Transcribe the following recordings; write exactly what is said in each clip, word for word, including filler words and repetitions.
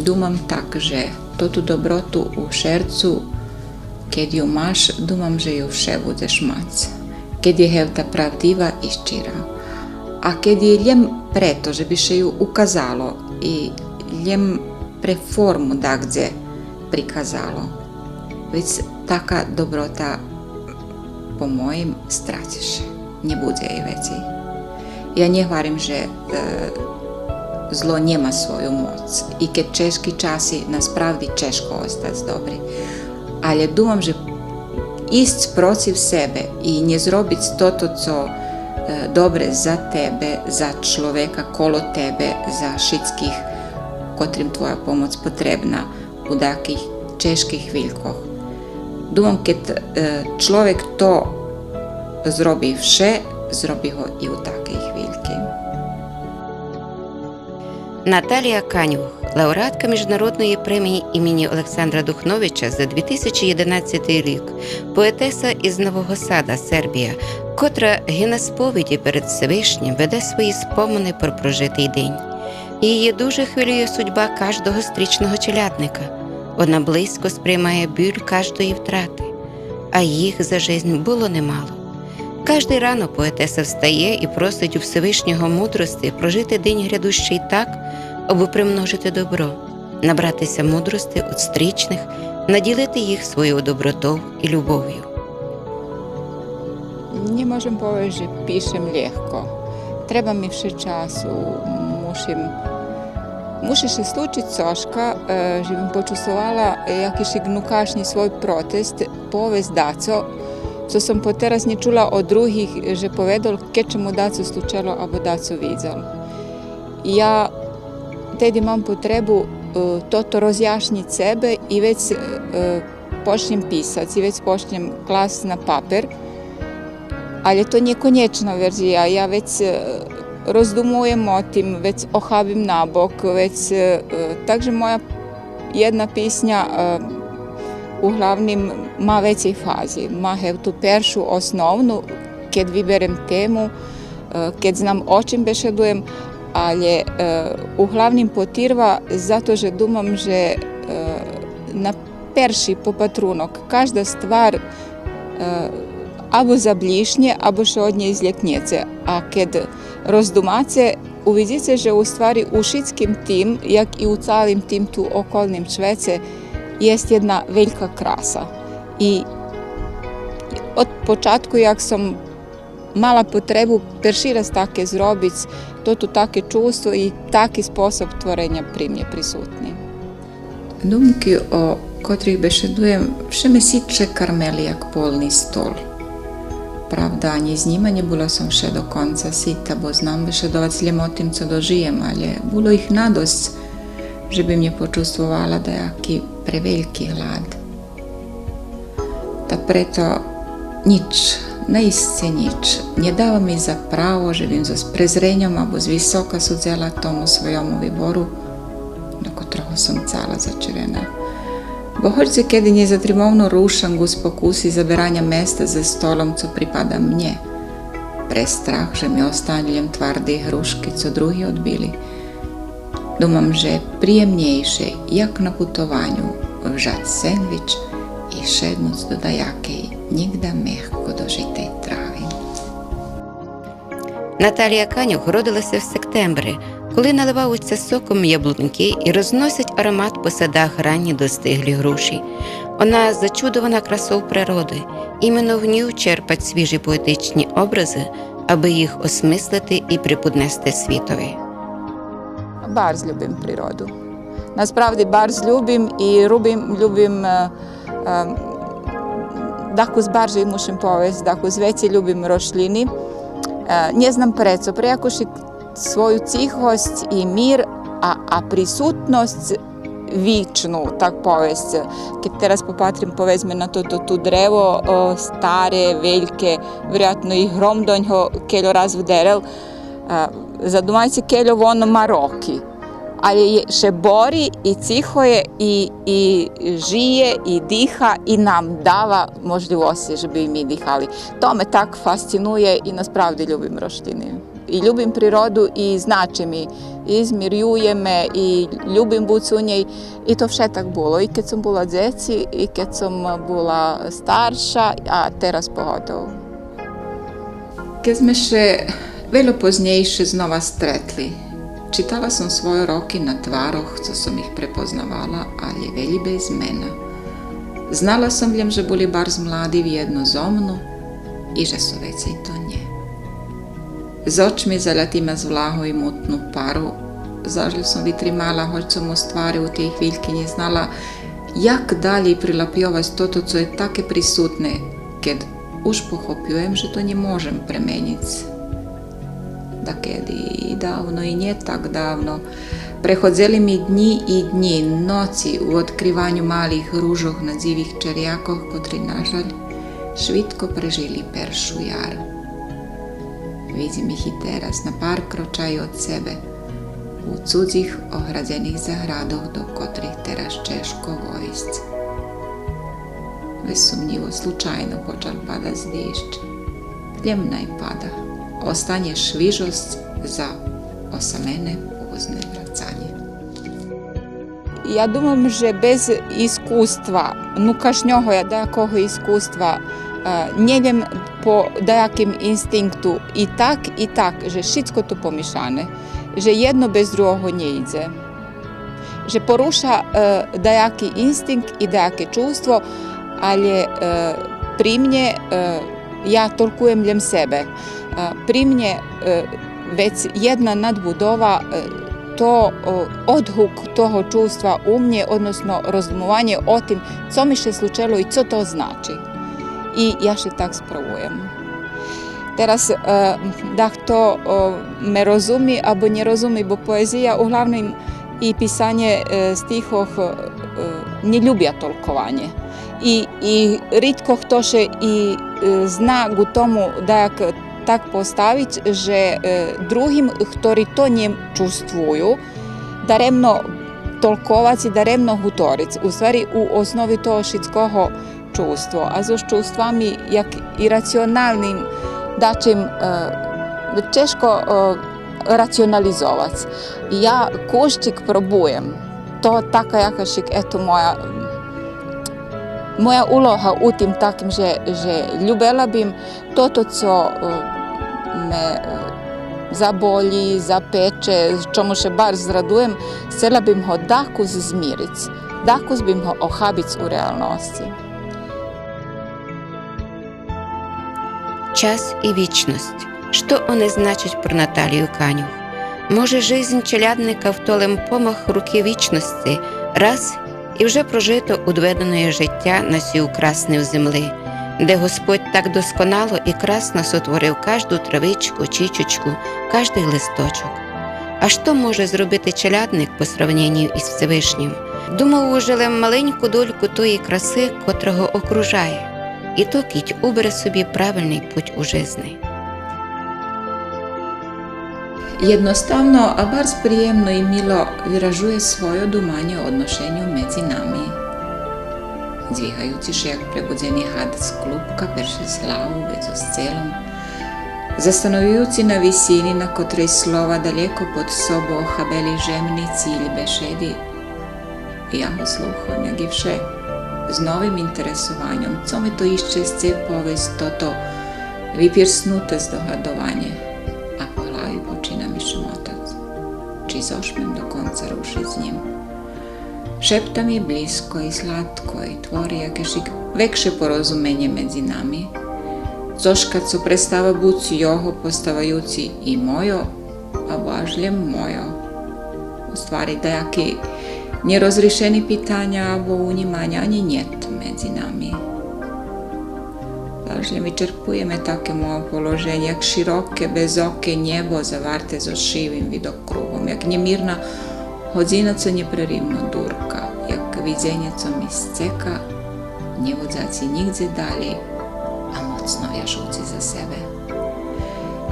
Думам так же тоту доброту у шерцу, кед ю маш, думам же ю вше будзеш мац, кед є гевта правдива и щира. А кед є лєм прето же би ше ю указало и лєм пре форму дагдзе приказало, вец така доброта, по моїм, страци ше. Нє будзе єй вецей. Я нє гварим же, е, зло нєма свою моц. И кед чежки часи, насправди чежко остац добри. Але думам же исц процив себе и нє зробиц тото цо, е, добре за тебе, за чловека коло тебе, за шицких котрим твоя помоц потребна у даких чежких хвилькох. Думам, кед, е, чловек то зроби вше, зроби го и у такей хвильки. Наталия Канюх, лауреатка Міжнародної премії імені Олександра Духновича за дві тисячі єдинадцятий рік, поетеса із Нового Сада, Сербія, котра гине сповіді перед Всевишнім, веде свої спомини про прожитий день. Її дуже хвилює судьба каждого стрічного челядника. Вона близько сприймає біль каждої втрати, а їх за жизнь було немало. Каждый рано поетеса встає і просить у Всевишнього мудрости прожити день грядущий так, абы примножити добро, набрати ся мудрости од стрічних, наділити їх своєю добротов і любовю. Нє можем повесц же пишем лєгко. Треба ми вше часу, мушим, муши ше случиц цошка, е, же бим почувствовала, е, якишик нукашнї свой протест, повесц дацо, цо сом потераз нє чула од других же поведол, кед ше му дацо случело або дацо видзол. Я теди мам потребу, е, тото розяшнїц себе и вец, е, почнєм писац, и вец почнєм класц на папер. Але то нє конєчна верзия, я вец, е, роздумуєм о тим, вец охабим набок, вец, е, так же моя єдна писня, е, углавним ма вецей фази, ма гевту першу основну, кед виберем тему, е, кед знам о чим бешедуєм, але, е, углавним потирва зато же думам же, е, на перши попатрунок кажда ствар, е, або заблїшнє, або ше од нєй злєкнєце. А кед роздумаце, увидзице же у ствари у шицким тим, як и у цалим тим ту околним швеце, єст єдна велька краса. И од початку, як сом мала потребу перши раз таке зробиц, то ту таке чувство и таки способ твореня при мнє присутни. Думки, о котрих бешедуєм, вше ме ситше кармели як полни стол. Правда, анї з нїма нє була сом вше до конца сита, бо знам бешедовац лєм о тим цо дожиєм, але було их надосц же бим нє почувствовала даяки превельки глад. Та прето нїч, наисце нїч, нє дава ми за право же бим зоз презреньом або звисока судзела тому свойому вибору, на котрого сом цала зачерена. Бо гоч дзекеди нєзатримовно рушам ґу спокуси забераня места за столом цо припада мнє, пре страх же ми останю лєм тварди грушки цо други одбили, думам же приємнєйше, як на путованю, вжац сендвич и шеднуц до даякей нїґда мегко дожитей трави. Наталія Канюк родила ся в септембрі, коли наливають ся соком яблуньки і розносять аромат по садах ранні достиглі груші. Вона зачудована красов природы. Іменно в ній черпать свіжі поетичні образы, абы їх осмыслити і преподнести світови. Барз любим природу. Насправди барз любим і рубим, любим, е, е, дакус баржей, мушим повесц, дакус вецей любим рошлїни. Е, нє знам прецо, пре якуш свою цихосц і мир, а, а присутносц вичну, так повесц. Кед тераз попатрим, поведзме, на тото ту древо, о, старе, вельке, вероятно и гром до нього кельо раз вдерел, а, задумайце кельо воно ма роки. Але є, ше бори и цихує, и, и жиє, и диха, и нам дава можлївосци же би и ми дихали. То ме так фасцинує и насправди любим роштини. И любим природу, и значи ми, и змирує ме, и любим буц у нєй. И то вше так було. И кед сом була дзеци, и кед сом була старша, а тераз поготово. Кед зме ше вельо познєйше знова стретли, читала сом свойо роки на тварох, цо сом их препознавала, але велї без мена. Знала сом лєм же були барз млади вєдно зо мну и же су вецей то нє. З очми залятима з влагу и мутну пару, заш лєм сом витримала, гоч сом у ствари у тей хвильки нє знала як далєй прилапйовац тото цо є таке присутне, кед уж похопюєм же то нє можем пременїц. Дакеди, и давно, и нє так давно, преходзели ми днї и днї, ноци у одкриваню малих ружох на дзивих черякох, котри, на жаль, швидко прежили першу яр. Видзим их и тераз, на пар крочаї од себе, у цудзих оградзених заградох, до котрих тераз чежко войсц. Безсумнїво, случайно почал падац диждж. Лєм най пада. Останє швижосц за осамене позне врацанє. Я думам же без искуства, нукашнього, я, даякого искуства, е, нє лєм по даяким инстинкту и так, и так, же шицко то помишане, же єдно без другого нє идзе. Же поруша, е, даяки инстинкт и даяке чувство, але, е, при мнє, е, я толкуєм лєм себе. Е, при мнє, е, вец єдна надбудова, е, то, о, одгук того чувства у мнє, односно роздумованє о тим цо ми ше случело и цо то значи. И я ше так справуєм. Тераз, е, дахто, о, ме розуми або нє розуми, бо поезия углавним и писанє, е, стихох, е, нє любя толкованє. И, и ридко хто ше и, е, зна ґу тому даяк так поставиц же, е, другим, хтори то нє чувствую, даремно толковац и даремно гуториц. У ствари, у основи того шицкого чувство, а зоз чувствами, як и рационалним дачим, е, чежко, е, рационализовац. Я кущик пробуєм. То така якашик, ето, моя, моя улога у тим таким же, же любела бим тото цо, е, ме, е, заболї, запече, чому ше барз зрадуєм, сцела бим го дакус змириц, дакус бим го охабиц у реалносци. Час и вічность. Што они значать про Наталію Канюх? Може, жизнь челядника в то лем помах руки вічности, раз и вже прожито удведеноє життя на сій украсній земли, де Господь так досконало и красно сотворив кажду травичку, чічечку, каждый листочок. А што може зробити челядник по сравнению из Всевышнім? Думав уже лем маленьку дольку тої краси, котра го окружає, и то кідь убере собі правильный путь у жизни. Єдноставно, а барз приємно и мило виражує свойо думанє о одношеню медзи нами. Здвигаюци ше як пребудзени гад з клупка, перше з главу, вец зоз целом, застановюци на висини на котрей слова далєко под собу охабели жемни циль бешеди, я го слухам, як и вше, з новим интересованьом, цо ми то ище сце повесц тото випирснуте здогадованє, а по глави почина ми шмотац чи зошмем до конца рушиц з нїм. Шепта ми блїзко и сладко и твори якешик векше порозуменє медзи нами, цошка цо престава буц його, поставаюци и мойо, або аж лєм мойо. У ствари, даяки нєрозришени питаня або унїманя анї нєт медзи нами. Аж лєм вичерпує ме таке мойо положенє, як широке, безоке нєбо, заварте зоз шивим видокругом, як нємирна годзина, цо нєпреривно дурка, як видзенє, цо ми сцека, нє водзаци нїґдзе далєй, а моцно вяжуци за себе.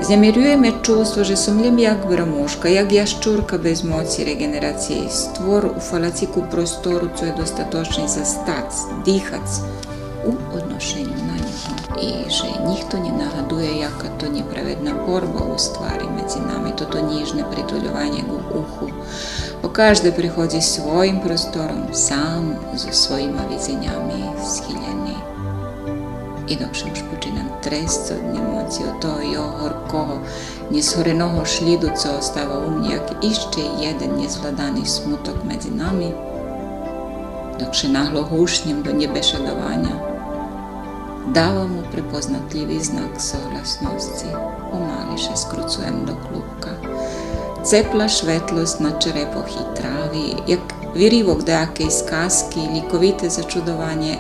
Знємирює ме чувство же сом лєм як брамушка, як ящурка без моци реґенерациї, створ у фалацику простору цо є достаточни за стац, дихац у одношеню на нєго. И же нїхто нє нагадує, яка то нєправедна борба у ствари медзи нами, тото нїжне притулйованє ґу уху. Бо кажде приходзи своїм простором, сам, зоз своїма видзенями, схилєни. И док ше уж починам тресц од нємоци, од того його горкого, нєзгореного шлїду, цо остава у мнї як ище єден нєзвладани смуток медзи нами, док ше нагло гушнєм до нєбешедованя, давам му препознатлїви знак согласносци, помали ше скруцуєм до клубка. Цепла шветлосц на черепох и трави, як виривок даякей сказки, лїковите зачудованє,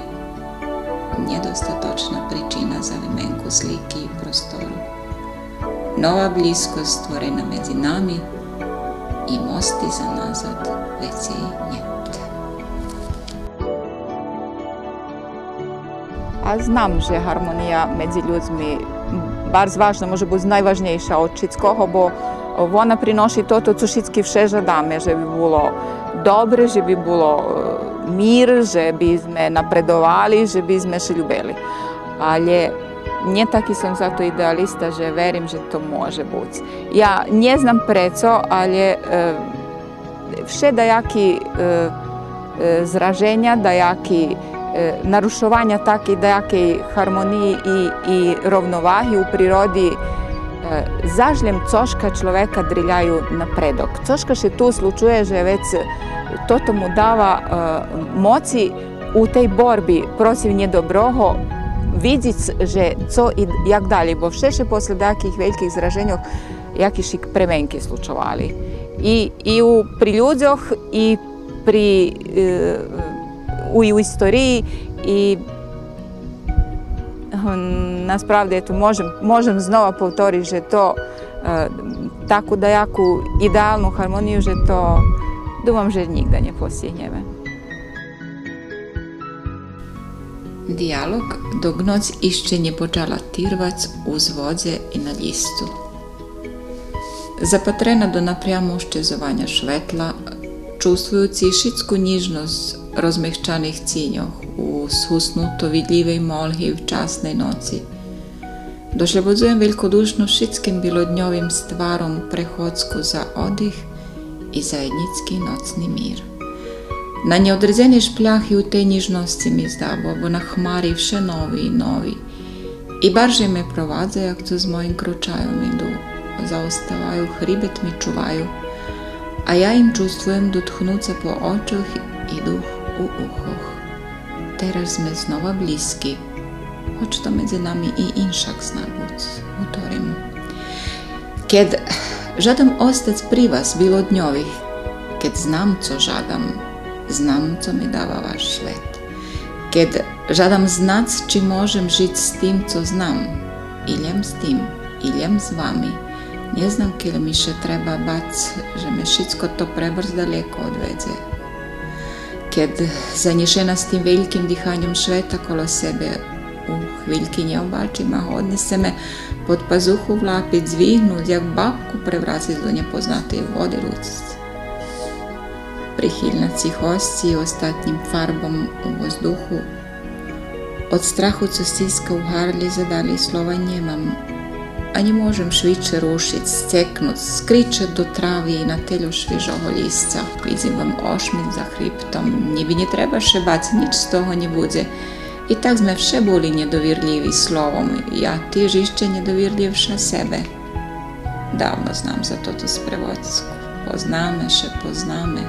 нєдостаточна причина за вименку злики и простору. Нова блїзкосц створена медзи нами и мости за назад вецей нєт. А знам же гармония медзи людзми барз важна, може буц найважнєйша од шицкого, бо вона приноши тото цо шицки вше жадаме, же би було добре, же би було, е, мир, же би зме напредовали, же би зме ше любели. Але нє таки сом за то идеалиста же верим же то може буц. Я нє знам прецо, але, е, вше даяки, е, е, зраженя, даяки, е, нарушованя таки даякей гармониї и, и ровноваги у природи, е, заш лєм цошка чловека дриляю напредок. Цошка ше ту случує же вец тото му дава, е, моци у тей борби процив нєдоброго видзиц же цо и як далєй, бо вше ше после даяких вельких зраженьох якишик пременки случовали. И, и у, при людзох, и при, е, у, и у историї, и, м, насправди, ето, можем, можем знова повториц же то, е, таку даяку идеалну гармонию, же то, думам, же нїґда нє постигнєме. Диялоґ док ноц ище нє почала тирвац у зводзе и на лїсту. Запатрена до напряму щезованя шветла, чувствуюци шицку нїжносц розмегчаних циньох у сгуснуто видлївей молги вчасней ноци, дошлєбодзуєм велькодушно шицким билодньовим стваром преходзку за одих и заєднїцки ноцни мир. На нєодредзени шплях и у тей нїжносци ми зда, бо вона хмари вше нови и нови. И баржей ме провадза, як цо з моїм крочайом иду. Заоставаю, хрибет ми чуваю, а я им чувствуєм дотхнуц ше по очох и дух у ухох. Тераз зме знова блїзки, гоч то медзи нами и иншак зна буц, гуторим. Кед жадам остац при вас билодньових, кед знам цо жадам, знам цо ми дава ваш швет. Кед жадам знац чи можем жиц з тим цо знам, и лєм з тим, и лєм з вами, нє знам кельо ми ше треба бац же ме шицко то пребарз далєко одведзе. Кед занєшена з тим вельким диханьом швета коло себе, у хвильки нє обачим, а годни сце ме под пазуху влапиц, звигнуц, як бабку преврациц до нєпознатей води, луциц. Прихильна цихосци и остатнїм фарбом у воздуху, од страху цо стиска у гарлї, за далєй слова нємам. Анї можем швидше рушиц, сцекнуц, скриц ше до трави и на тельо швижого лїсца. Видзим вам ошмик за хрибтом. Нїби нє треба ше бац, нїч з того нє будзе. И так зме вше були нєдовирлїви словом. Я тиж ище нєдовирлївша себе. Давно знам за тоту спреводзку. Познаме ше, познаме.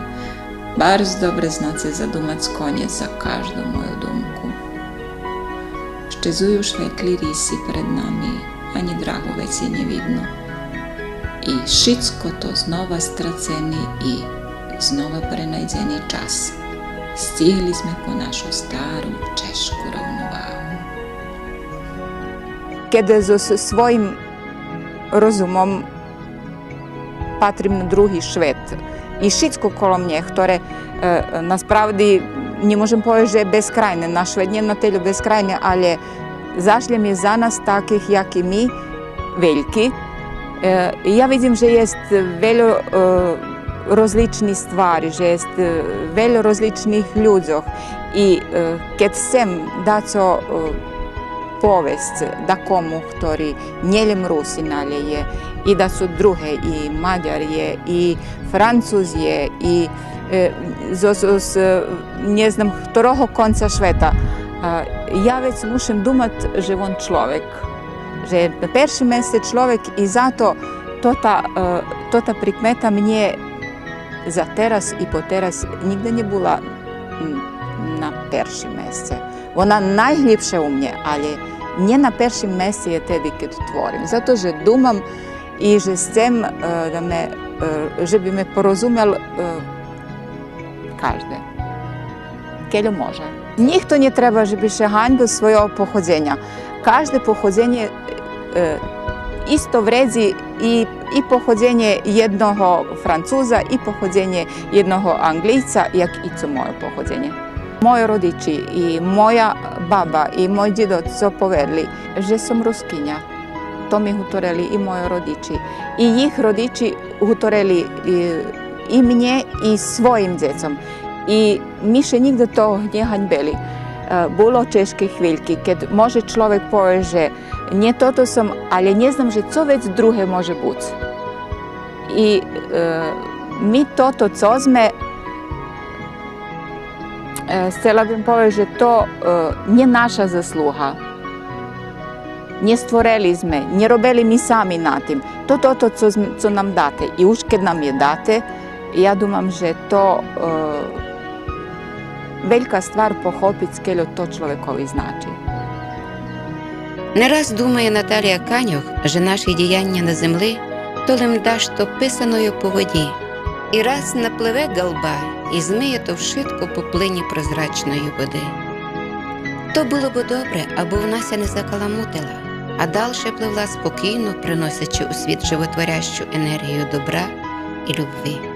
Барз добре знаце задумац конєц за кажду мою думку. Щезую шветли риси пред нами, анї драгу вецей нє видно. И шицко то знова страцени и знова пренайдзени час. Стигли зме по нашу стару, чежку ровновагу. Кед зоз своїм розумом патрим на други швет и шицко коло мнє, хторе, е, насправди, нє можем повесц же є безкрайне, наш швет нє на тельо безкрайне, але заш лєм є за нас таких, як и ми, вельки, Е, я видзим же єст вельо, е, розличних ствари, же єст, е, вельо розличних людзох. И, е, кед сцем дацо, е, повесц дакому хтори нє лєм Русин, алє є и дацо друге, и Мадяр є, и Француз є, и, е, зоз, зоз, е, нє знам хторого конца швета, е, я вец мушим думац же вон чловек. Же на першим месце чловек и зато тота, е, тота прикмета мнє за тераз и потераз нїґда нє була, м, на першим месце. Вона найглїбше у мнє, алє нє на першим месце є теди кед творим. Зато же думам и же сцем, е, да ме, е, же би ме порозумел, е, кажде. Кельо може. Нїхто нє треба же би ше ганьбил свойого походзеня. Кажде походзенє, е, исто вредзи и, и походзенє єдного Француза, и походзенє єдного Анґлийца, як и цо моє походзенє. Мойо родичи, и моя баба, и мой дїдо цо поведли, же сом Рускиня. То ми гуторели и мойо родичи. И їх родичи гуторели и, и мнє, и своїм дзецом. И ми ше нїґда того нє ганьбели. Е, було чежки хвильки, кед може чловек повесц же нє тото сом, алє нє знам же цо вец друге може буц. И, е, ми тото цо зме, е, сцела бим повесц же то, е, нє наша заслуга. Нє створели зме, нє робели ми сами на тим. То, то, то, цо зм-, цо нам дате. И уж кед нам є дате, я думам же то, е, велька ствар похопиц кельо то чловекови значи. Не раз думає Наталія Каньох, же наші діяння на землі то лем дашто писаноє по воді. И раз напливе ґалба и змиє то вшытко по плині прозрачної води. То было бы добре, абы вона ся не закаламутила, а дальше пливла спокійно, приносячи у світ животворящу енергію добра и любви.